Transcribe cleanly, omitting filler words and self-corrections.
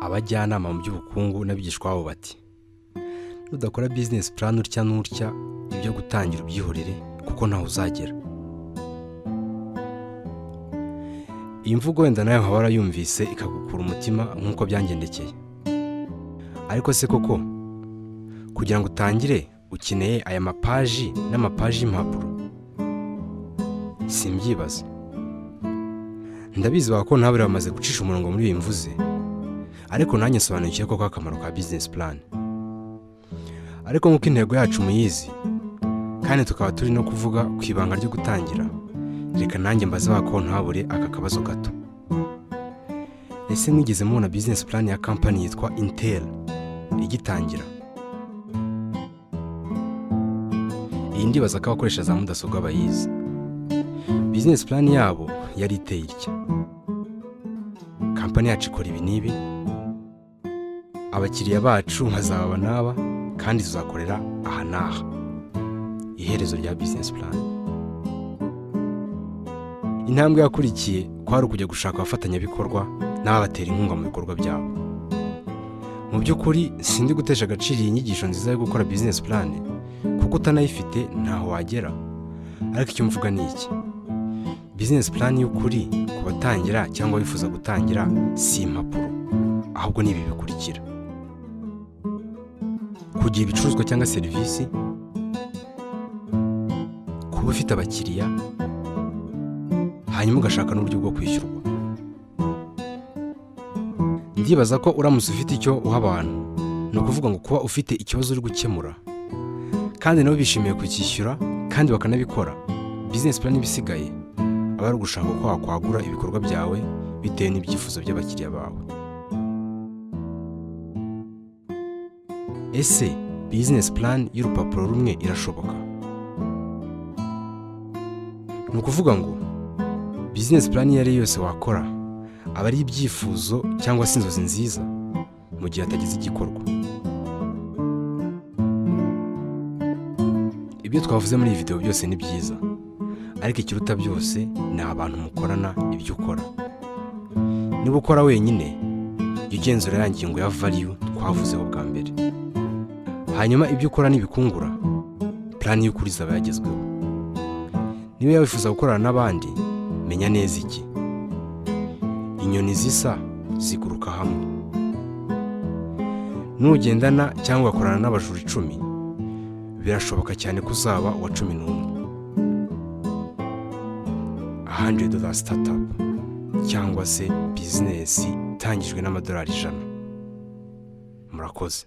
Abajyanama mu by'ubukungu n'abigishwa babo bati: "Nudakora business plan utya n'utya, ibyo gutangira ubyihorere kuko ntaho uzagera." Iyi mvugo wenda nawe waba warayumvise ikagukura umutima nk'uko byangendekeye. Ariko se koko kugira ngo utangire ukeneye aya mapaji n'amapaji y'impapuro? Simbyibaza. Ndabizi ko ntabure bamaze gucisha umurongo muri iyi mvuze, ariko nanjye nsobanukiwe koko akamaro ka business plan. Ariko nk'uko intego yacu muyizi kandi tukaba turi no kuvuga ku ibanga ryo gutangira, reka nanjye mbaze ba kontabure aka kabazo gato: ese mwigeze mubona business plan ya kampani yitwa Intel igitangira? Iyi ndibaza ko abakoresha za mudasobwa bayizi. Business plan yabo yari iteye itya: kampani yacu ikora ibi n'ibi, abakiriya bacu bazaba n'aba, kandi tuzakorera aha n'aha. Iherezo rya business plan. Intambwe yakurikiye kwari ukujya gushaka abafatanyabikorwa n'ababatera inkunga mu bikorwa byabo. Mu by'ukuri sindi gutesha agaciro iyi nyigisho nziza yo gukora business plan, kuko utanayifite ntaho wagera. Ariko icyo mvuga ni iki: business plan y'ukuri ku batangira cyangwa bifuza gutangira si impapuro, ahubwo ni ibi bikurikira: kugira ibicuruzwa cyangwa serivisi, kuba ufite abakiriya, hanyuma ugashaka n'uburyo bwo kwishyurwa. Ndibaza ko uramutse ufite icyo uha abantu, ni ukuvuga ngo kuba ufite ikibazo uri gukemura kandi nabo bishimiye kucyishyura kandi bakanabikora, business plan ibisigaye aba ari ugushaka uko wakwagura ibikorwa byawe bitewe n'ibyifuzo by'abakiriya bawe. Ese business plan y'urupapuro rumwe irashoboka? Ni ukuvuga ngo business plan iyo ari yo yose wakora aba ari ibyifuzo cyangwa se inzozi nziza mu gihe hatagize igikorwa. Ibyo twavuze muri iyi video byose ni byiza, ariko ikiruta byose ni abantu mukorana ibyo ukora. Niba ukora wenyine, jya ugenzura ya ngingo ya value twavuzeho bwa mbere, hanyuma ibyo ukora nibikungura, plan y'ukuri izaba yagezweho. Niba wifuza gukorana n'abandi, menya neza iki: inyoni zisa ziguruka hamwe. Nugendana cyangwa ugakorana n'abajura 10, birashoboka cyane ko uzaba uwa 11. $100 startup cyangwa se bizinesi itangijwe n'amadolari 100. Murakoze.